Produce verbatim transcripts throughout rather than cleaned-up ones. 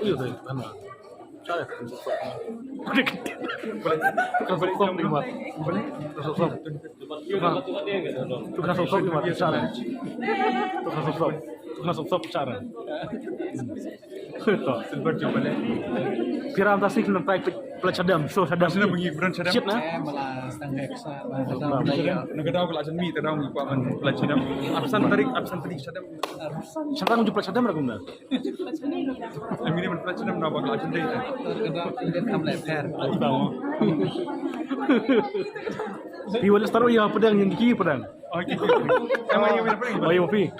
Sop, sop, sop, sop, sop, sop. Sop, sop, sop, sop. To. Silver jubilee. Phi ram ta sik nang tai pla chadam, so chadam. Sina bungi bran chadam. Shit na. Eh, malah setengah eksa, malah setengah eksa. Nang ka daw ka la jan mi, ta daw ngi kwa man pla chadam. Absan tarik, absan tarik chadam. Chadam ju pla chadam ra kumna. Em, ini man pla chadam na ba ka la jan dei. Ka daw ka la jan dei kam le pher. Ai ba. Phi wal star ya padang yang ki padang. Oh, gitu. Sama yang mana pernah? Oh, iya, Pi.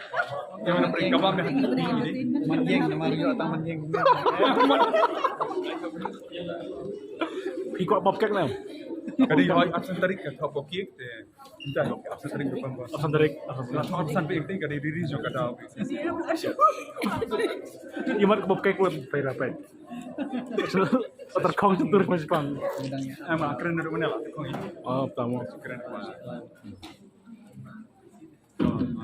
Yang mana pernah? Kabar dah. Manjing, nama Rio atau manjing. Pi kok pop cake na? Kadi hoi absent tarik ka pop cake te. Entah absent tarik bukan bos. Absent tarik, absent tarik. Absent pe te kadi diri jo kada. Imat pop cake buat pai rapai. Otar kong tu turun masih pang. Ama keren dari mana lah? Kong ini. Oh, tamu. Keren.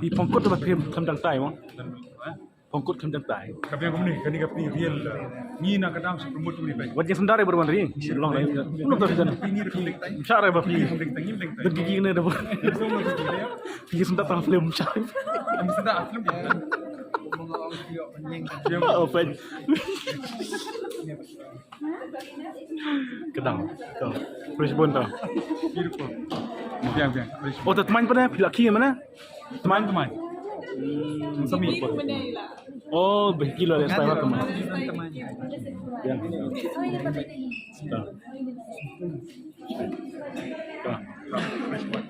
Phi pangkut ba phim kham dang tai mo. Pangkut kham dang tai. Ka biang kumne, kani ka phi real. Ngi na ka dang sa promote kumne bai. Wat jeng sendar bai ban ri. Long rai. Long rai. Ini ri kham dang tai. Sha rai ba phi. Kham dang tai, ngim dang tai. Dagi ne da ba. Phi sendar tang film sha. Am sendar film. Oh, pen. Kedang. To. Fresh bone to. Beautiful. Biang, biang. Fresh. Oh, ta tmain pada phi laki mana? Tmain, tmain. Hmm, sami. Oh, beh kilo le sai tmain. Biang. To. To. Fresh bone.